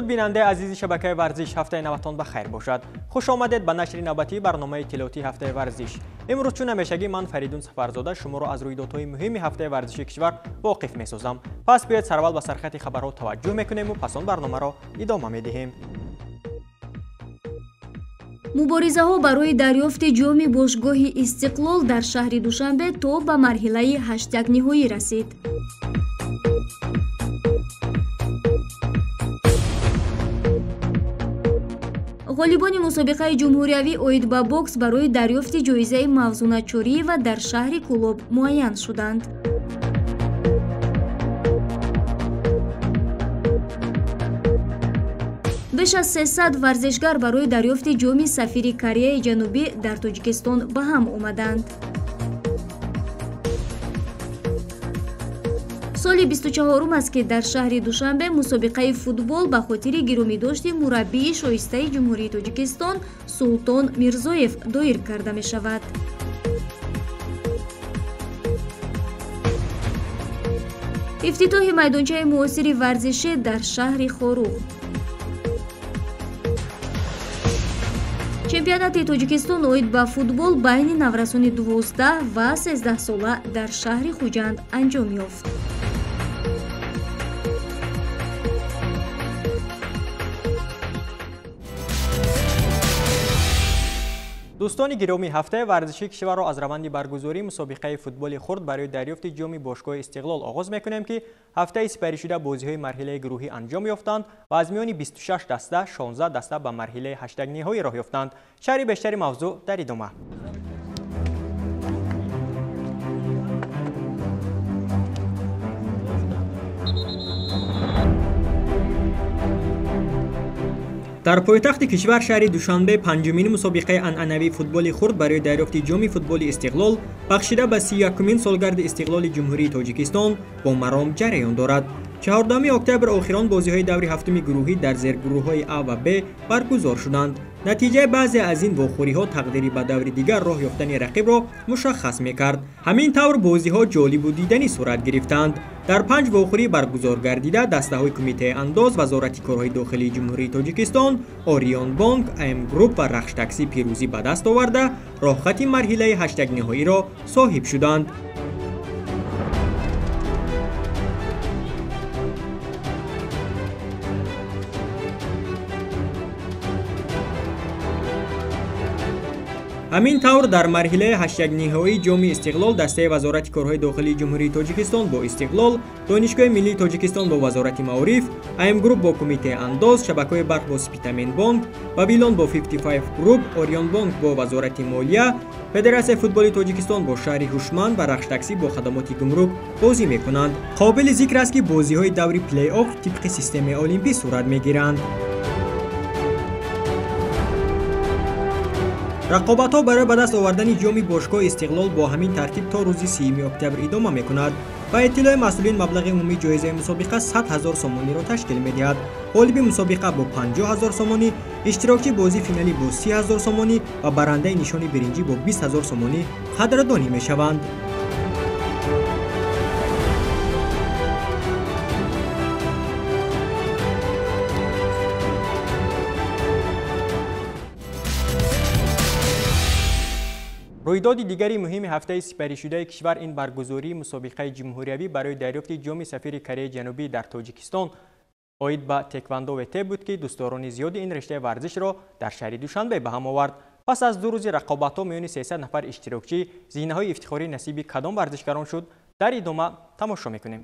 Дуруд бинандаи азизи шабакаи варзиш, ҳафтаи наватон ба хайр бошад. Хуш омадед ба нашри навбатии барномаи иттилоотии ҳафтаи варзиш. Имрӯз чун ҳамешагӣ ман Фаридун Сафарзода шуморо аз рӯйдодҳои муҳими ҳафтаи варзиши кишвар воқиф месозам. Пас биёед сарвал ба сархати хабарҳо таваҷҷӯҳ мекунему пас он барномаро идома медиҳем. Муборизаҳо барои дарёфти ҷоми бошгоҳи Истиқлол дар шаҳри Душанбе то ба марҳилаи ҳаштякниҳоӣ расид. Ғолибони мусобиқаи ҷумҳуриявӣ оид ба бокс барои дарёфти ҷоизаи Мавзуна Чориева дар шаҳри Кӯлоб муайян шуданд. Беш аз 300 варзишгар барои дарёфти ҷоми сафири Кореяи Ҷанубӣ дар Тоҷикистон ба ҳам омаданд. Соли 24 аст, ки дар шаҳри Душанбе мусобиқаи футбол ба хотири гиромидошти мураббии шоистаи Ҷумҳурии Тоҷикистон Султон Мирзоев доир карда мешавад. Ифтитоҳи майдончаи муосири варзишӣ дар шаҳри Хоруғ. Чемпионати Тоҷикистон оид ба футбол байни наврасони 12 ва 13 сола дар шаҳри Хуҷанд анҷом ёфт. Дӯстони гиромӣ, ҳафтаи варзишии кишварро аз раванди баргузории мусобиқаи футболи хурд барои дарёфти ҷоми бошгоҳи Истиқлол оғоз мекунем, ки ҳафтаи сипаришуда бозиҳои марҳилаи гурӯҳӣ анҷом ёфтанд ва аз миёни 26 даста 16 даста ба марҳилаи ҳаштякниҳоӣ роҳ ёфтанд. Шарҳи бештари мавзӯъ дар идома. Дар пойтахти кишвар шаҳри Душанбе панҷумин мусобиқаи анъанавии футболи хурд барои дарёфти ҷоми футболи Истиқлол бахшида ба 31-умин солгарди истиқлоли Ҷумҳурии Тоҷикистон бо маром ҷараён дорад. 14 октябр охирон бозиҳои даври ҳафтуми гурӯҳӣ дар зергурӯҳҳои А ва Б баргузор шуданд. Натиҷаи баъзе аз ин вохӯриҳо тақдири ба даври дигар роҳ ёфтани рақибро мушаххас мекард. Ҳамин тавр бозиҳо ҷолибу диданӣ сурат гирифтанд. Дар панҷ вохӯрӣ баргузор гардида дастаҳои Кумитаи андоз, Вазорати корҳои дохилии Ҷумҳурии Тоҷикистон, Орион Бонк, АМ Груп ва Рахш Таксӣ пирӯзӣ ба даст оварда, роҳхати марҳилаи ҳаштякниҳоиро соҳиб шуданд. Ҳамин тавр дар марҳилаи ҳаштякниҳоии ҷоми Истиқлол дастаи Вазорати корҳои дохилии Ҷумҳурии Тоҷикистон бо Истиқлол, Донишгоҳи миллии Тоҷикистон бо Вазорати маориф, АМ Груп бо Кумитаи андоз, шабакаҳои барқ бо Спитамен Бонк, Вавилон бо 55 Груп, Орион Бонк бо Вазорати молия, Федератсияи футболи Тоҷикистон бо шаҳри Ҳушманд ва Рахш Таксӣ бо хадамоти гумрук бозӣ мекунанд. Қобили зикр аст, ки бозиҳои даври плей-офф тибқи системаи олимпӣ сурат мегиранд. Рақобатҳо барои ба даст овардани ҷоми бошгоҳи Истиқлол бо ҳамин тартиб то рӯзи 30 октябр идома мекунад. Ба иттилои масъулин маблағи умумии ҷоизаи мусобиқа 100 000 сомониро ташкил медиҳад. Ғолиби мусобиқа бо 50 000 сомонӣ, иштирокчи бозии финалӣ бо 30 000 сомонӣ ва барандаи нишони биринҷӣ бо 20 000 сомонӣ қадрдонӣ мешаванд. Рӯйдоди дигари муҳими ҳафтаи сипаришудаи кишвар ин баргузории мусобиқаи ҷумҳуриявӣ барои дарёфти ҷоми сафири Кореяи Ҷанубӣ дар Тоҷикистон оид ба теквандо ВТ буд, ки дӯстдорони зиёди ин риштаи варзишро дар шаҳри Душанбе ба ҳам овард. Пас аз ду рӯзи рақобатҳо миёни 300 нафар иштирокчӣ зинаҳои ифтихорӣ насиби кадом варзишгарон шуд, дар идома тамошо мекунем.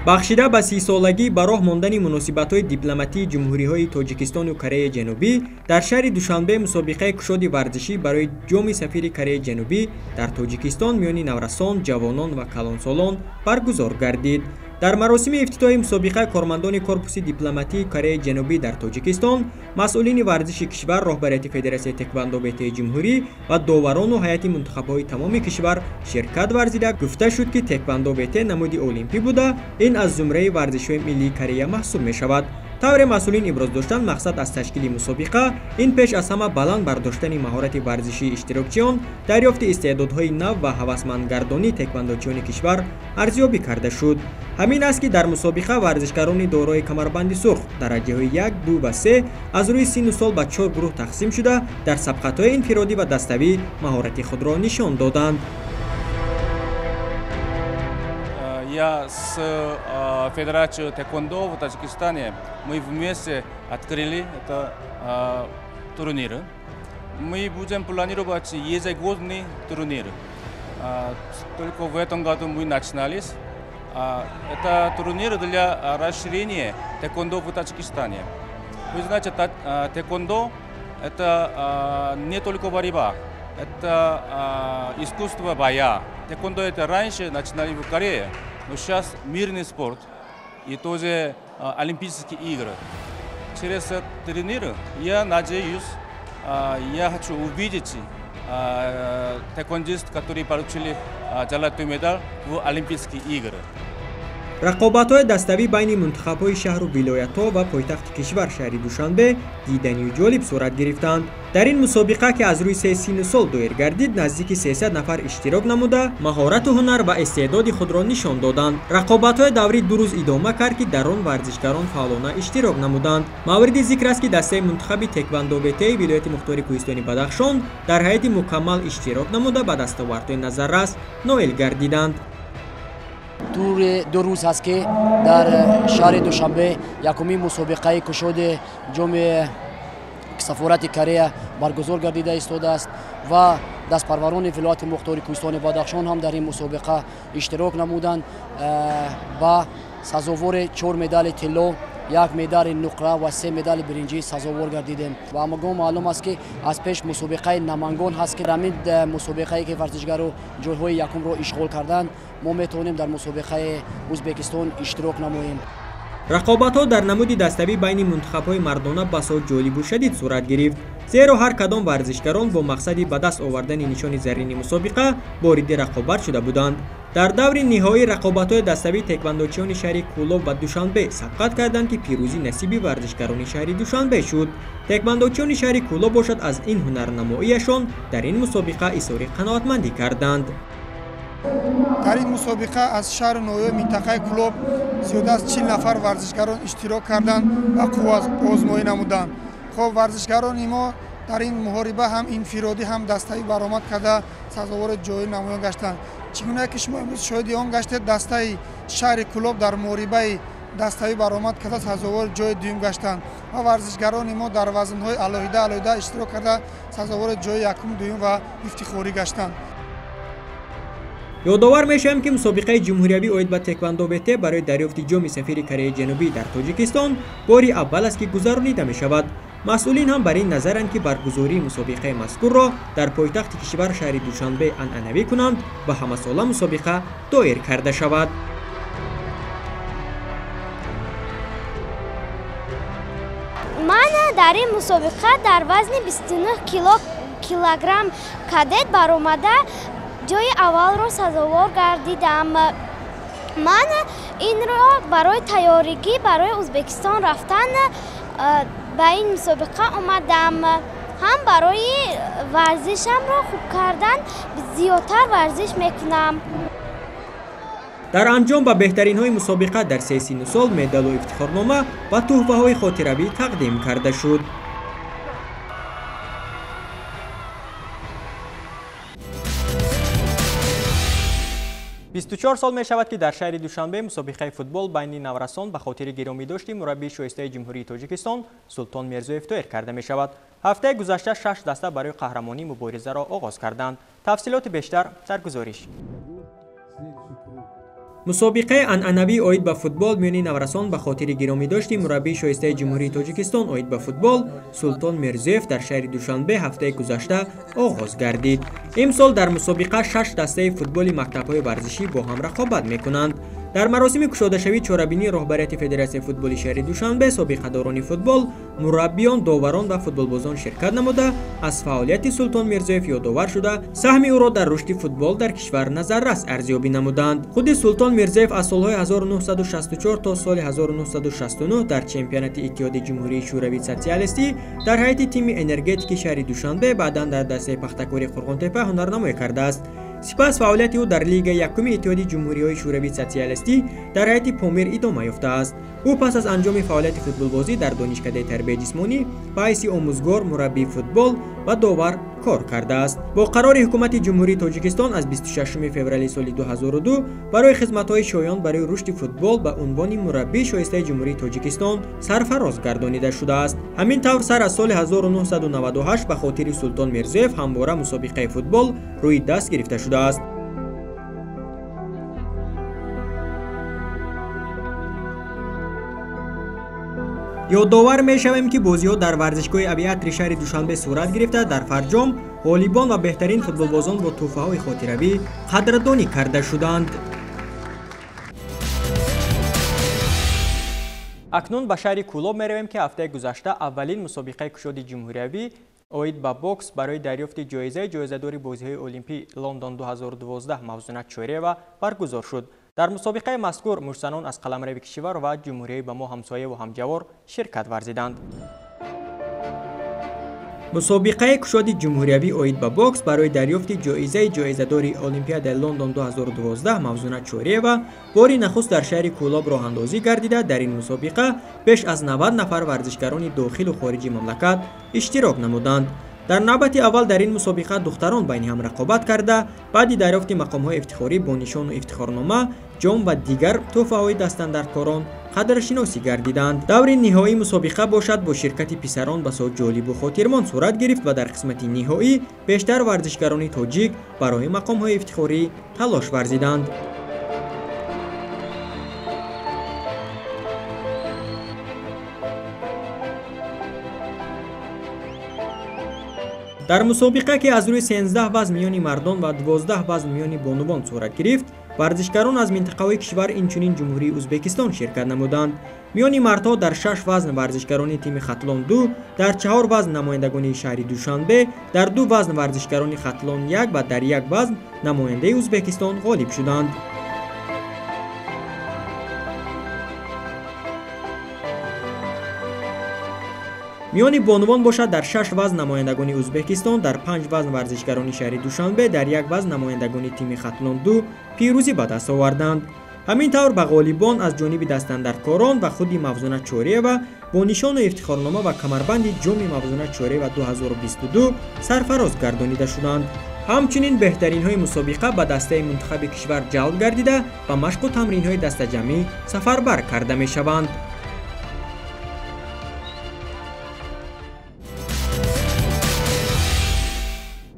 Бахшида ба 30-солагӣ ба роҳ мондани муносибатҳои дипломатии ҷумҳуриҳои Тоҷикистону Кореяи Ҷанубӣ дар шаҳри Душанбе мусобиқаи кушоди варзишӣ барои ҷоми сафири Кореяи Ҷанубӣ дар Тоҷикистон миёни наврасон, ҷавонон ва калонсолон баргузор гардид. Дар маросими ифтитоҳи мусобиқа кормандони корпуси дипломатии Кореяи Ҷанубӣ дар Тоҷикистон, масъулини варзиши кишвар, роҳбарияти Федератсияи теквандо ВТ ҷумҳурӣ ва доварону ҳайати мунтахабҳои тамоми кишвар ширкат варзида гуфта шуд, ки теквандо ВТ намуди олимпӣ буда, ин аз зумраи варзишҳои миллии Корея маҳсуб мешавад. Тавре масъулин иброз доштанд, мақсад аз ташкили мусобиқа ин пеш аз ҳама баланд бардоштани маҳорати варзишии иштирокчиён, дарёфти истеъдодҳои нав ва ҳавасмандгардонии теквандочиёни кишвар арзёбӣ карда шуд. Ҳамин аст, ки дар мусобиқа варзишгарони дорои камарбанди сурх дараҷаҳои 1, 2 ва 3 аз рӯи синну сол ба 4 гурӯҳ тақсим шуда, дар сабқатҳои инфиродӣ ва даставӣ маҳорати худро нишон доданд. Я с Федерацией тэквондо в Таджикистане, мы вместе открыли это турнир. Мы будем планировать ежегодный турнир. Только в этом году мы начинались. Это турнир для расширения тэквондо в Таджикистане. Вы знаете, тэквондо – это не только борьба, это искусство боя. Тэквондо это раньше начинали в Корее, но сейчас мирный спорт и тоже Олимпийские игры. Через турнир я надеюсь, я хочу увидеть тэквондист, которые получили золотую медаль в Олимпийские игры. Рақобатҳои даставӣ байни мунтахабҳои шаҳру вилоятҳо ва пойтахти кишвар шаҳри Душанбе диданию ҷолиб сурат гирифтанд. Дар ин мусобиқа, ки аз рӯи се синну сол доир гардид, наздики 300 нафар иштирок намуда, маҳорату ҳунар ва истеъдоди худро нишон доданд. Рақобатҳои даврӣ 2 рӯз идома кард, ки дар он варзишгарон фаъолона иштирок намуданд. Мавриди зикр аст, ки дастаи мунтахаби теквандо БТ вилояти мухтори кӯҳистони Бадахшон дар ҳайати мукаммал иштирок намуда, ба дастовардҳои назаррас ноил гардиданд. 2 рӯз ҳаст, ки дар шаҳри Душанбе якумин мусобиқаи кушоди ҷоми сафорати Корея баргузор гардида истодааст ва дастпарварони вилояти мухтори кӯҳистони Бадахшон ҳам дар ин мусобиқа иштирок намуданд. Ба сазовори 4 медали тилло, 1 медали нуқра ва 3 медали биринҷӣ сазовор гардидем. Ва ҳамагон маълум аст, ки аз пеш мусобиқаи Намангон ҳаст, ки дар ҳамин мусобиқае ки варзишгаро ҷойҳои якумро ишғол карданд, мо метавонем дар мусобиқаи Ӯзбекистон иштирок намоем. Рақобатҳо дар намуди даставӣ байни мунтахабҳои мардона басо ҷолибу шадид сурат гирифт, зеро ҳар кадом варзишгарон бо мақсади ба даст овардани нишони заррини мусобиқа вориди рақобат шуда буданд. Дар даври ниҳоӣ рақобатҳои даставӣ теквандочиёни шаҳри Кӯлоб ва Душанбе сабқат карданд, ки пирӯзӣ насиби варзишгарони шаҳри Душанбе шуд. Теквандочиёни шаҳри Кӯлоб бошад, аз ин ҳунарнамоияшон дар ин мусобиқа изҳори қаноатмандӣ карданд. Дар ин мусобиқа аз шаҳру ноҳияи минтақаи Кӯлоб зиёда аз 40 нафар варзишгарон иштирок карданд ва қувваозмоӣ намуданд. Хоб, варзишгарони мо дар ин муҳориба ҳам инфиродӣ, ҳам даставӣ баромад карда, сазовори ҷои намоён гаштанд. Чӣ гуна ки шумо имрӯз шоҳиди он гаштед, дастаи шаҳри Кӯлоб дар муҳорибаи даставӣ баромад карда, сазовори ҷои дуюм гаштанд ва варзишгарони мо дар вазнҳои алоҳида алоҳида иштирок карда, сазовори ҷои якум, дуюм ва ифтихорӣ гаштанд. Ёдовар мешавем, ки мусобиқаи ҷумҳуриявӣ оид ба теквандо БТ барои дарёфти ҷоми сафири Кореяи Ҷанубӣ дар Тоҷикистон бори аввал аст, ки гузаронида мешавад. Масъулин ҳам бар ин назаранд, ки баргузории мусобиқаи мазкурро дар пойтахти кишвар шаҳри Душанбе анъанавӣ кунанд ва ҳамасола мусобиқа доир карда шавад. Ман дар ин мусобиқа дар вазни 29 килограмм кадет баромада ҷои аввалро сазовор гардидам. Ман инро барои тайёригӣ барои Ӯзбекистон рафтан ба ин мусобиқа омадам. Ҳам барои варзишамро хуб кардан зиёдтар варзиш мекунам. Дар анҷом ба беҳтаринҳои мусобиқа дар се синну сол медалу ифтихорнома ва тӯҳфаҳои хотиравӣ тақдим карда шуд. 24 сол мешавад, ки дар шаҳри Душанбе мусобиқаи футбол байни наврасон ба хотири гиромидошти мураббии шоистаи Ҷумҳурии Тоҷикистон Султон Мирзоев доир карда мешавад. Ҳафтаи гузашта 6 даста барои қаҳрамонӣ муборизаро оғоз карданд. Тафсилоти бештар дар гузориш. Мусобиқаи анъанавӣ оид ба футбол миёни наврасон ба хотири гиромидошти мураббии шоистаи Ҷумҳурии Тоҷикистон оид ба футбол Султон Мирзоев дар шаҳри Душанбе ҳафтаи гузашта оғоз гардид. Имсол дар мусобиқа 6 дастаи футболи мактабҳои варзишӣ бо ҳам рақобат мекунанд. Дар маросими кушодашавии чорабинии роҳбарияти Федератсияи футболи шаҳри Душанбе собиқадорони футбол, мураббиён, доварон ва футболбозон ширкат намуда, аз фаъолияти Султон Мирзоев ёдовар шуда, саҳми ӯро дар рушди футбол дар кишвар назаррас арзёбӣ намуданд. Худи Султон Мирзоев аз солҳои 1964 то соли 1969 дар чемпионати Иттиҳоди Ҷумҳурии Шӯравии Социалистӣ дар ҳайати тими энергетики шаҳри Душанбе, баъдан дар дастаи Пахтакори Қурғонтепа ҳунарнамоӣ кардааст. Сипас фаъолияти ӯ дар Лигаи якуми Иттиҳоди Ҷумҳуриҳои Шӯравии Социалистӣ дар ҳайати Помир идома ёфтааст. Ӯ пас аз анҷоми фаъолияти футболбозӣ дар Донишкадаи тарбияи ҷисмонӣ ба ҳайси омӯзгор, мураббии футбол ва довар кор кардааст. Бо қарори Ҳукумати Ҷумҳурии Тоҷикистон аз 26 феврали соли 2002 барои хизматҳои шоён барои рушди футбол ба унвони мураббии шоистаи Ҷумҳурии Тоҷикистон сарфароз гардонида шудааст. Ҳамин тавр сар аз соли 1998 ба хотири Султон Мирзоев ҳамвора мусобиқаи футбол рӯи даст гирифта шудааст. Ёдовар мешавем, ки бозиҳо дар варзишгоҳи Авиатри шаҳри Душанбе сурат гирифта, дар фарҷом ғолибон ва беҳтарин футболбозон бо тӯҳфаҳои хотиравӣ қадрдонӣ карда шуданд. Акнун ба шаҳри Кӯлоб меравем, ки ҳафтаи гузашта аввалин мусобиқаи кушоди ҷумҳуриявӣ оид ба бокс барои дарёфти ҷоизаи ҷоизадори бозиҳои Олимпӣ Лондон 2012 Мавзуна Чӯриева баргузор шуд. Дар мусобиқаи мазкур муштзанон аз қаламрави кишвар ва ҷумҳурияи ба мо ҳамсояву ҳамҷавор ширкат варзиданд. Мусобиқаи кушоди ҷумҳуриявӣ оид ба бокс барои дарёфти ҷоизаи ҷоизадори Олимпиадаи Лондон 2012 Мавзуна Чӯриева бори нахуст дар шаҳри Кӯлоб роҳандозӣ гардида, дар ин мусобиқа беш аз 90 нафар варзишгарони дохилу хориҷи мамлакат иштирок намуданд. Дар навбати аввал дар ин мусобиқа духтарон байни ҳам рақобат карда, баъди дарёфти мақомҳои ифтихорӣ бо нишону ифтихорнома, ҷом ва дигар тӯҳфаҳои дастандаркорон қадршиносӣ гардиданд. Даври ниҳоии мусобиқа бошад бо ширкати писарон басо ҷолибу хотирмон сурат гирифт ва дар қисмати ниҳоӣ бештар варзишгарони тоҷик барои мақомҳои ифтихорӣ талош варзиданд. Дар мусобиқа, ки аз рӯи 13 вазн миёни мардон ва 12 вазн миёни бонувон сурат гирифт, варзишгарон аз минтақаҳои кишвар, инчунин Ҷумҳурии Ӯзбекистон ширкат намуданд. Миёни мардҳо дар 6 вазн варзишгарони тими Хатлон 2, дар 4 вазн намояндагони шаҳри Душанбе, дар 2 вазн варзишгарони Хатлон 1 ва дар 1 вазн намояндаи Ӯзбекистон ғолиб шуданд. Миёни бонувон бошад дар 6 вазн намояндагони Ӯзбекистон, дар 5 вазн варзишгарони шаҳри Душанбе, дар 1 вазн намояндагони тими Хатлон 2 пирӯзӣ ба даст оварданд. Ҳамин тавр ба ғолибон аз ҷониби дастандаркорон ва худи Мавзуна Чӯриева бо нишону ифтихорнома ва камарбанди ҷоми Мавзуна Чӯриева 2022 сарфароз гардонида шуданд. Ҳамчунин беҳтаринҳои мусобиқа ба дастаи мунтахаби кишвар ҷалб гардида, ба машқу тамринҳои дастаҷамъӣ сафарбар карда мешаванд.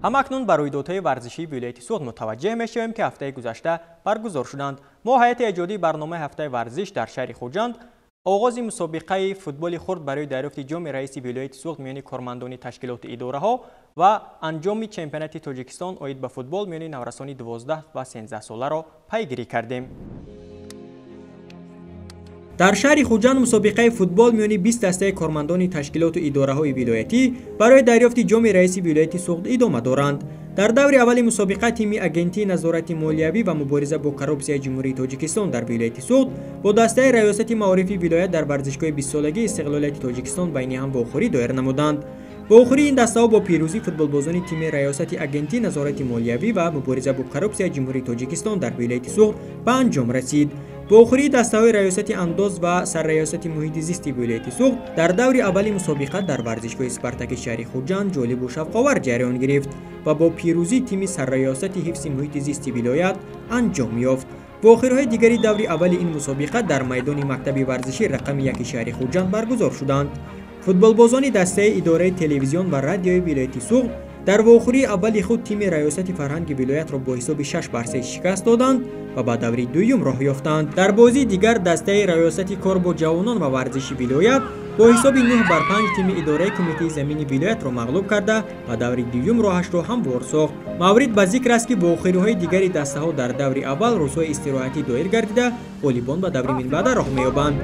Ҳамакнун ба рӯйдодҳои варзишии вилояти Суғд мутаваҷҷеҳ мешавем, ки ҳафтаи гузашта баргузор шуданд. Мо ҳайати эҷодии барномаи ҳафтаи варзиш дар шаҳри Хуҷанд оғози мусобиқаи футболи хурд барои дарёфти ҷоми раиси вилояти Суғд миёни кормандони ташкилоту идораҳо ва анҷоми чемпионати Тоҷикистон оид ба футбол миёни наврасони 12 ва 13 соларо пайгирӣ кардем. Дар шаҳри Хуҷанд мусобиқаи футбол миёни 20 дастаи кормандони ташкилоту идораҳои вилоятӣ барои дарёфти ҷоми раиси вилояти Суғд идома доранд. Дар даври аввали мусобиқа тими Агентии назорати молиявӣ ва мубориза бо коррупсияи Ҷумҳурии Тоҷикистон дар вилояти Суғд бо дастаи Раёсати маорифи вилоят дар варзишгоҳи 20-солагии истиқлолияти Тоҷикистон байни ҳам вохӯрӣ доир намуданд. Вохӯрии ин дастаҳо бо пирӯзии футболбозони тими Раёсати Агентии назорати молиявӣ ва мубориза бо коррупсияи Ҷумҳурии Тоҷикистон дар вилояти Суғд ба анҷом расид. Вохӯрии дастаҳои Раёсати андоз ва Сарраёсати муҳити зисти вилояти Суғд дар даври аввали мусобиқа дар варзишгоҳи Спартаки шаҳри Хуҷанд ҷолибу шавқовар ҷараён гирифт ва бо пирӯзии тими Сарраёсати ҳифзи муҳити зисти вилоят анҷом ёфт. Вохӯриҳои дигари даври аввали ин мусобиқа дар майдони мактаби варзишӣ рақами 1 шаҳри Хуҷанд баргузор шуданд. Футболбозони дастаи идораи телевизион ва радиои вилояти Суғд дар вохӯрии аввали худ тими Раёсати фарҳанги вилоятро бо ҳисоби 6-3 шикаст доданд ва ба даври дуюм роҳ ёфтанд. Дар бозии дигар дастаи Раёсати кор бо ҷавонон ва варзиши вилоят Бо ҳисоби 9-5 тими идораи кумитаи замини вилоятро мағлуб карда ба даври дуюм роҳашро ҳамвор сохт. Маврид ба зикр аст, ки вохӯриҳои дигари дастаҳо дар даври аввал рӯзҳои истироҳатӣ доир гардида, ғолибон ба даври минбаъда роҳ меёбанд.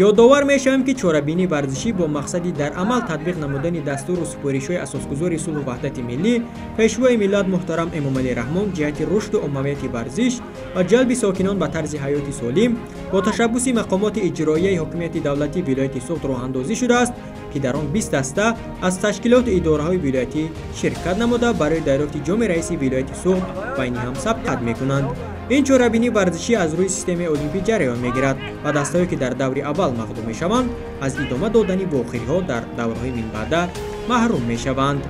Ёдовар мешавем, ки чорабинии варзишӣ бо мақсади дар амал татбиқ намудани дастуру супоришҳои асосгузори сулҳу ваҳдати миллӣ, пешвои миллат муҳтарам Эмомалӣ Раҳмон ҷиҳати рушду оммавияти варзиш ва ҷалби сокинон ба тарзи ҳаёти солим бо ташаббуси мақомоти иҷроияи ҳокимияти давлатии вилояти Суғд роҳандозӣ шудааст, ки дар он 20 даста аз ташкилоту идораҳои вилоятӣ ширкат намуда барои дарёфти ҷоми раиси вилояти Суғд байни ҳам сабқат мекунанд. Ин чорабинии варзишӣ аз рӯи системаи олимпӣ ҷараён мегирад ва дастаҳое, ки дар даври аввал мағлуб мешаванд, аз идома додани вохӯриҳо дар даврҳои минбаъда маҳрум мешаванд.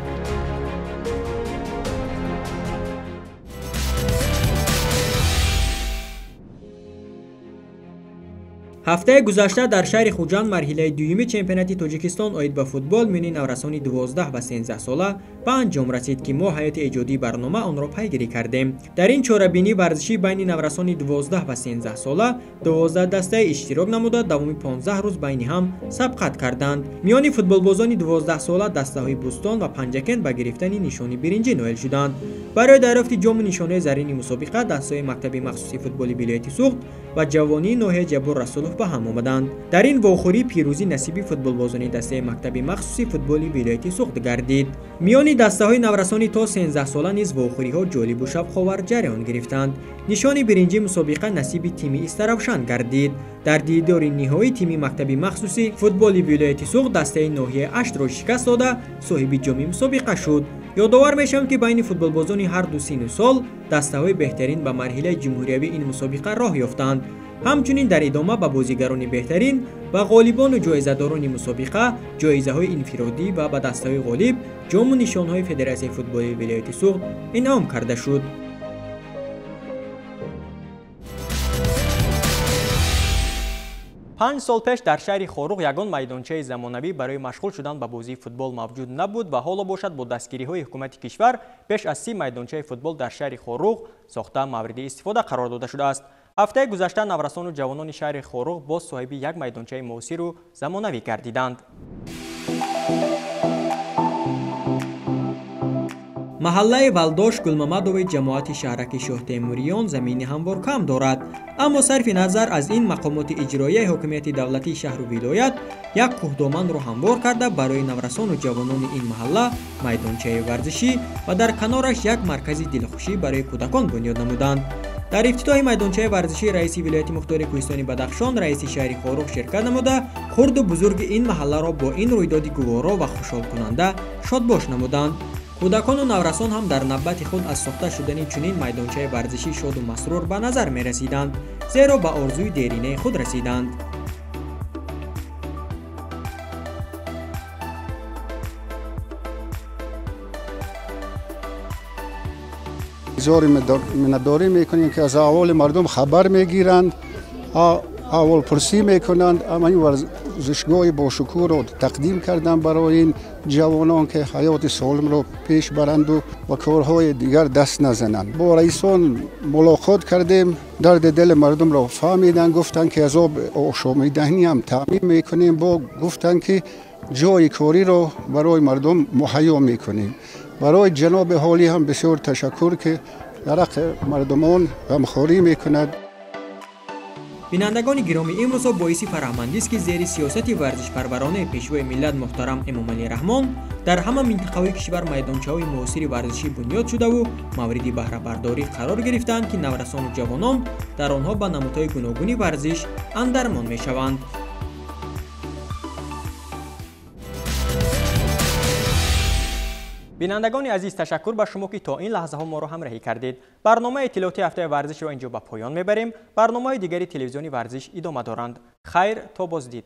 Ҳафтаи гузашта дар шаҳри Хуҷанд марҳилаи дуюми чемпионати Тоҷикистон оид ба футбол миёни наврасони 12 ва 13 сола ба анҷом расид, ки мо ҳайати эҷодии барнома онро пайгирӣ кардем. Дар ин чорабинӣ варзишӣ байни наврасони 12 ва 13 сола 12 дастаи иштирок намуда давоми 15 рӯз байни ҳам сабқат карданд. Миёни футболбозони 12 сола дастаҳои Бӯстон ва Панҷакент ба гирифтани нишони биринҷӣ ноил шуданд. Барои дарёфти ҷому нишонаи зарини мусобиқа дастаҳои мактаби махсуси футболи вилояти Суғд ва ҷавонии ноҳияи Ҷаббор Расулов ба ҳам омаданд. Дар ин вохӯрӣ пирӯзӣ насиби футболбозони дастаи мактаби махсуси футболи вилояти Суғд гардид. Миёни дастаҳои наврасони то 13 сола низ вохӯриҳо ҷолибу шавқовар ҷараён гирифтанд. Нишони биринҷии мусобиқа насиби тими Истаравшан гардид. Дар дидори ниҳоӣ тими мактаби махсуси футболи вилояти Суғд дастаи ноҳияи Аштро шикаст дода соҳиби ҷоми мусобиқа шуд. Ёдовар мешавам, ки байни футболбозони ҳар ду сину сол дастаҳои беҳтарин ба марҳилаи ҷумҳуриявии ин мусобиқа роҳ ёфтанд. Ҳамчунин дар идома ба бозигарони беҳтарин ва ғолибону ҷоизадорони мусобиқа ҷоизаҳои инфиродӣ ва ба дастаҳои ғолиб ҷому нишонҳои Федератсияи футболи вилояти Суғд инъом карда шуд. Панҷ сол пеш дар шаҳри Хоруғ ягон майдончаи замонавӣ барои машғул шудан ба бозии футбол мавҷуд набуд ва ҳоло бошад бо дастгириҳои ҳукумати кишвар беш аз 30 майдончаи футбол дар шаҳри Хоруғ сохта мавриди истифода қарор дода шудааст. Ҳафтаи гузашта наврасону ҷавонони шаҳри Хоруғ боз соҳиби як майдончаи муосиру замонавӣ гардиданд. Маҳаллаи Валдош Гулмамадови ҷамоати шаҳраки Шоҳтемуриён замини ҳамвор кам дорад, аммо сарфи назар аз ин мақомоти иҷроияи ҳокимияти давлатии шаҳру вилоят як кӯҳдоманро ҳамвор карда барои наврасону ҷавонони ин маҳалла майдончаи варзишӣ ва дар канораш як маркази дилхушӣ барои кӯдакон бунёд намуданд. Дар ифтитоҳи майдончаи варзишӣ раиси вилояти мухтори кӯҳистони Бадахшон, раиси шаҳри Хоруғ ширкат намуда хурду бузурги ин маҳалларо бо ин рӯйдоди гуворо ва хушҳолкунанда шодбош намуданд. Кӯдакону наврасон ҳам дар навбати худ аз сохта шудани чунин майдончаи варзишӣ шоду масрур ба назар мерасиданд, зеро ба орзуи деринаи худ расиданд. Изҳори миннатдорӣ мекунем, ки аз аҳволи мардум хабар мегиранд, аҳволпурсӣ мекунанд. Ама ин варзишгоҳи бошукӯҳро тақдим карданд барои ин ҷавонон, ки ҳаёти солимро пеш баранду ба корҳои дигар даст назананд. Бо раисон мулоқот кардем, дарди дили мардумро фаҳмиданд, гуфтанд, ки аз об ошомидаҳӣ ҳам таъмин мекунем, бо гуфтанд, ки ҷои кориро барои мардум муҳайё мекунем. Барои ҷаноби ҳолӣ ҳам бисёр ташаккур, ки дар ҳаққи мардумон ғамхорӣ мекунад. Бинандагони гиромӣ, имрӯзҳо боиси фараҳмандист, ки зери сиёсати варзишпарваронаи пешвои миллат муҳтарам Эмомалӣ Раҳмон дар ҳама минтақаҳои кишвар майдончаҳои муосири варзишӣ бунёд шудаву мавриди баҳрабардорӣ қарор гирифтаанд, ки наврасону ҷавонон дар онҳо ба намудҳои гуногуни варзиш андармон мешаванд. Бинандагони азиз, ташаккур ба шумо, ки то ин лаҳзаҳо моро ҳамроҳӣ кардед. Барномаи иттилоотии ҳафтаи варзишро инҷо ба поён мебарем. Барномаҳои дигари телевизиони варзиш идома доранд. Хайр, то боздид.